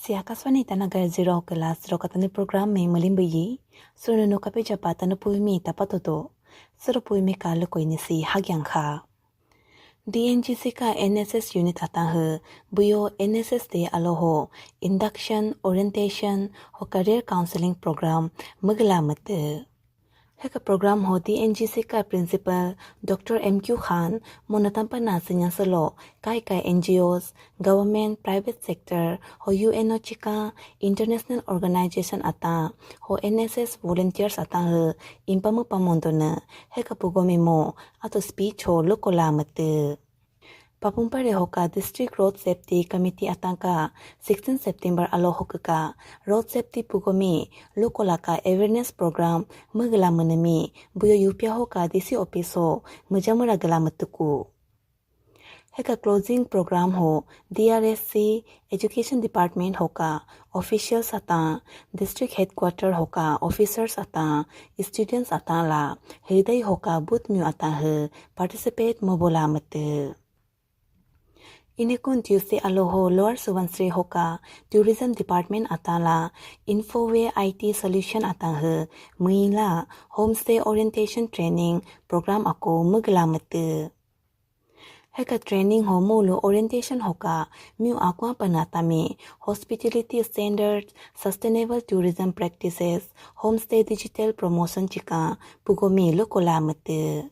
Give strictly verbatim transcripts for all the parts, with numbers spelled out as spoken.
Ti Akashvani Itanagar zero kelas rokatani program mi melimbeyi. Suru no kape japa tanu pui mi tapatoto. Suru pui mi ka lukoi nisi hagyang kha. D N G C ka N S S unit atang he, buyo N S S Day aloho, induction, orientation, ho career counseling program, megla mete. Heka program ho D N G C ka principal Doctor M Q Khan, mo natampa na senyang selo, kai kai N G Os, government, private sector, ho U N O chika, international organization ata, ho N S S volunteers ata he, impamu pamondo ne, heka pugomi mo, ato speech ho lokola mete. Papumpare hoka District Road Safety Committee atangka sixteen September alo hokka Road Safety pugomi lokola ka awareness program megla menemi buyo yupia hoka D C office ho mejamera gela metuku. Heka closing program ho D R S C Education Department hoka officials ata, district headquarter hoka officers ata, students ata la, hedai hoka booth mu ata he participate mobola mete. Inikun Tuesday aloho Lower Subansiri hoka Tourism Department ata la Infoway I T Solution ata he muila Homestay Orientation Training Program ako megla mete. Heka training ho mulu orientation hoka miu akwa panatami hospitality standards, sustainable tourism practices, homestay digital promotion chika pugomi lokola mete.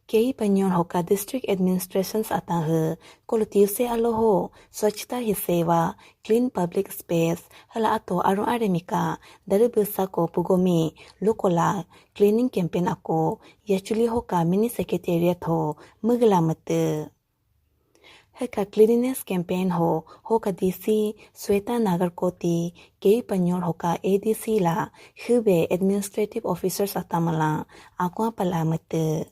Kei Panyor hoka District Administrations ata he kolo Tuesday aloho Swachhata Hi Seva, Clean Public Space, hala ato arung aremika, dari besako pugomi lokola cleaning campaign ako, yachuli hoka mini secretariat ho megla mete. Heka cleanliness campaign ho, hoka D C, Sweta Nagarkoti, Kei Panyor hoka A D C la, hebe administrative officers atamala, akwa pala mete.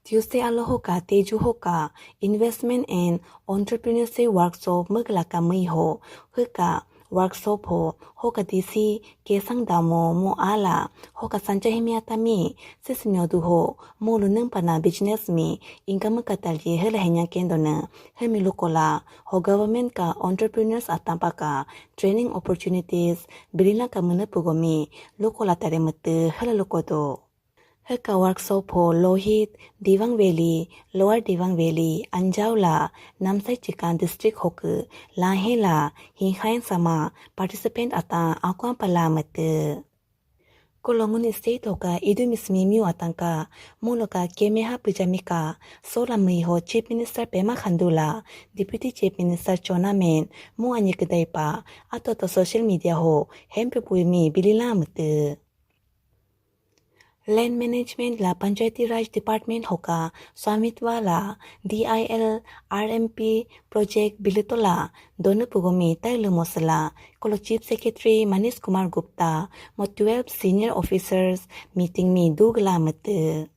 Tuesday alo hoka Teju hoka investment and entrepreneurship workshop megla ka mei ho, heka workshop ho, hoka D C Kesang Damo mo ala, hoka sancha himi atami, sisinyo du ho, mo luneng pana business mi, income ka talye hela henya kendo na, hemi lokola, ho government ka entrepreneurs atampa ka training opportunities, bilina ka mene pugomi, lokola tare mete hela lokodo. Heka workshop ho Lohit, Dibang Valley, Lower Dibang Valley, Anjaula, Namsai Chikan District hoke, Lahela, Hinghain Sama, participant ata akwa pala mete. Kolonguni state hoka idu mismi miu atangka, moloka kemeha pujamika, sola mei ho Chief Minister Pema Khandu la, Deputy Chief Minister Chowna Mein, mu anyi kedai pa, ato to social media ho, hempe pui mi bilila mete. Land Management la Panchayati Raj Department hoka Swamitva la D I L R M P project bilitola donu pugomi tai lumosela kolo Chief Secretary Manish Kumar Gupta mo twelve senior officers meeting mi dugla mete.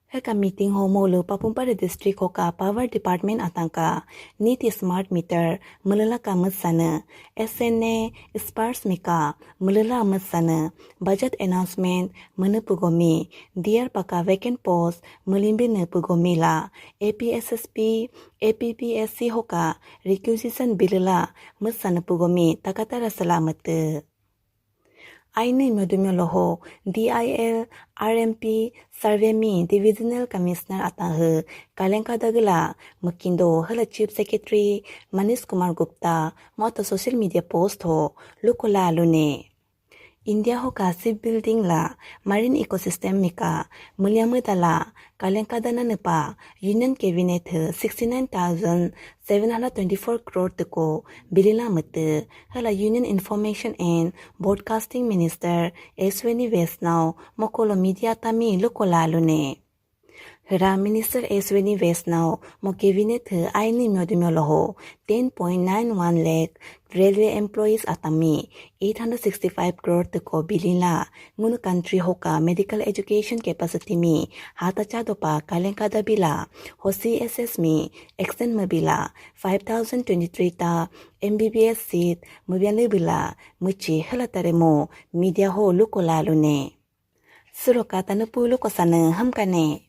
Heka meeting ho molu Papumpare District hoka Power Department atangka niti smart meter melala ka metsana S N A sparse mika melala metsana budget announcement mene pugomi, D R paka vacant post melimbine pugomi la, A P S S P, A P P S C hoka requisition bilala metsana pugomi takatara sela mete. Aini modumyo loho D I L R M P survey mi Divisional Commissioner atang he Kalengka dagela mekindo hela Chief Secretary Manish Kumar Gupta moto social media post ho lukola lune. India hoka shipbuilding la marine ecosystem mika mulyamedala Kalengka dana nepa Union Cabinet he sixty nine thousand seven hundred twenty four crore teko bilila mete hela Union Information and Broadcasting Minister Ashwini Vaishnaw mokolo media tami lukola lune. Hera Minister Ashwini Vaishnaw mo Cabinet he aini myodu myoloho ten point nine one lakh railway employees atami eight hundred sixty five crore teko bilila ngunu country hoka medical education capacity mi hata chadopa Kalengka dabila ho C S S mi extend mabila five thousand twenty three ta M B B S seat mabyanle bila muchi hela taremo media ho lukola lune. Suroka tanu pulu kosane hamkane.